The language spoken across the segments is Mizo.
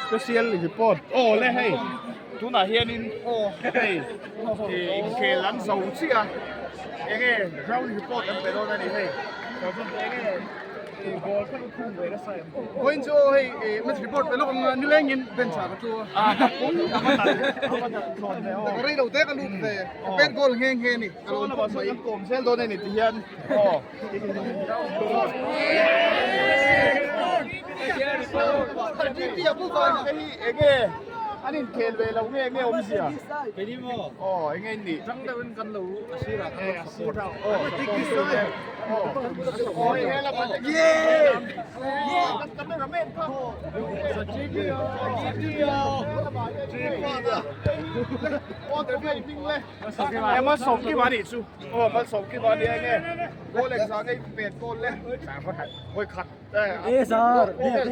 Special report aw le hei tunah hianin hei inkhel an zo chiah a enge ground report an pe dawn a ni hei enge ball kha lu khum ve nasa em Vawiin chu aw hei match report pe lawk ang a nilengin bench ah ka thu a ka rei lo te ka lut ve ka pet goal nghe nghe a ni ka lo khawp mai kan kawm zel dawn a ni ti hian aw Enge an inkhel ve lo nge nge awmzia aw enge in nih Tang deuhin kan lo a sirah kan lo support aw aw he lam ah kan cameraman kha Malsawmkima anih chu aw Malsawmkima ania enge goal engzah nge i pet goal le vawi khat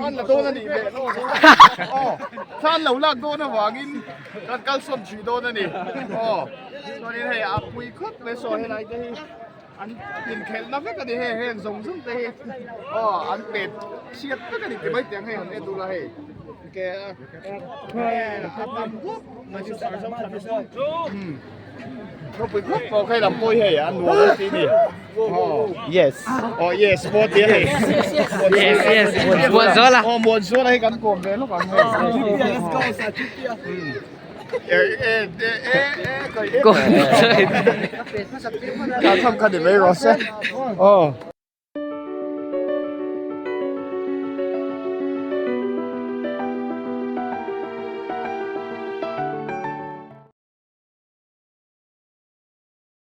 an la dawn anih ve aw thla an lo lak dawn avangin kan kalsawn thui dawn ani aw chuanin hei a pui khawp mai saw helai te hi an inkhelhna vek ani hei heng zawng zawng te hi aw an pet chhiat vek ani ti mai tiang hei han en ula hei ke a tam khawp mai chu Ropui khawp pawh kha lam pawh hi hei a nuam a ti ni. Yes. Oh yes, maw tia hei. Yes, yes. Muan zuala. Oh muan zuala hi kan kawm ve lawk ang hei. Let's go sa Chipia. E e e e e. Ka tham kha ni mai rawh se. Oh.